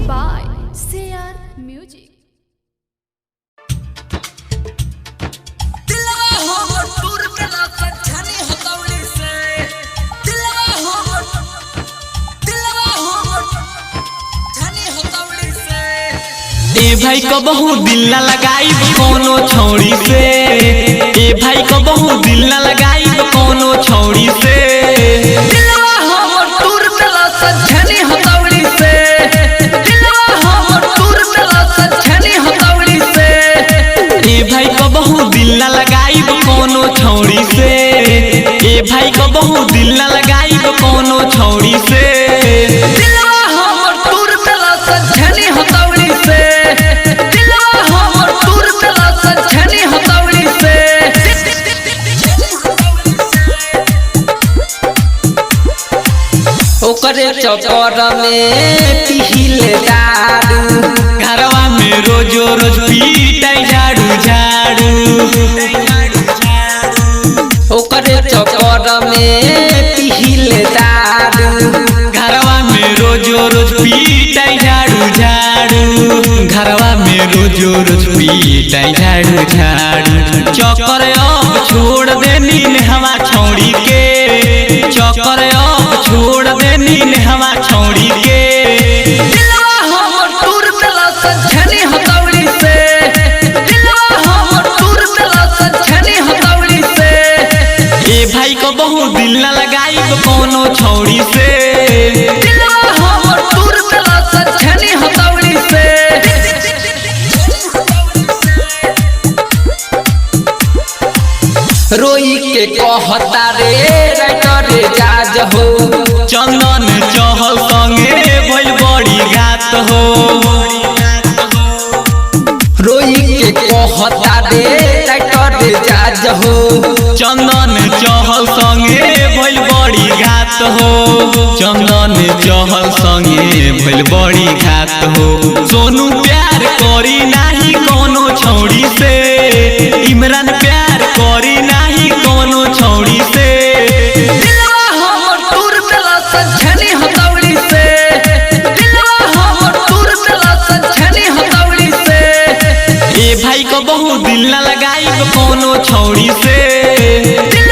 by CR Music. दिलवा हो टूर मेला छनी हथौड़ी से दिलवा हो, दिलवा हो छनी हथौड़ी से। ए भाई कबहू दिल ना लगाई कोनो छौड़ी से। ए भाई कबहू दिल ना लगाई कोनो छौड़ी से। दिलवा हो टूर मेला छनी हथौड़ी से। दिलवा हो टूर मेला छनी हथौड़ी से। ए भाई कबहू दिल ना लगाई कोनो छौड़ी से। ए भाई कबहू दिल ना लगाई कोनो छौड़ी से। दिलवा हो टूर मेला छनी हथौड़ी से। दिलवा हो टूर मेला छनी हथौड़ी से। ओकरे चक्कर में पिहिल दारू, घरवा में रोजो रोज पीटाई झाड़ू झाड़ू। ओकरे चक्कर में पिहिल दारू, घरवा में रोजो रोज पीटाई झाड़ू झाड़ू। घरवा में रोजो रोज पीटाई झाड़ू झाड़ू। चक्कर अब छोड़ देनी नेहवा छौड़ी के। चक्कर अब छोड़ देनी नेहवा छौड़ी के। दिलवा हो टूर मेला छनी हथौड़ी से। दिलवा हो टूर मेला छनी हथौड़ी से। ए भाई को बहु दिल ना लगाई कोनो छौड़ी से। दिलवा हो टूर मेला छनी हथौड़ी से। रोई के कहता रे राइटर जाज हो, चंदन चहल संगे भइल बड़ी घात हो। रोई के कहता रे राइटर जाज हो, चंदन चहल संगे भइल बड़ी घात हो। चंदन चहल संगे भइल बड़ी घात हो। सोनू प्यार करी नाही कोनो छौड़ी से। इमरान प्यार करी नाही कोनो छौड़ी से। दिलवा हो टूर मेला छनी हथौड़ी से। दिलवा हो टूर मेला छनी हथौड़ी से। ए भाई को बहु दिल ना लगाई कोनो छौड़ी से। दिलवा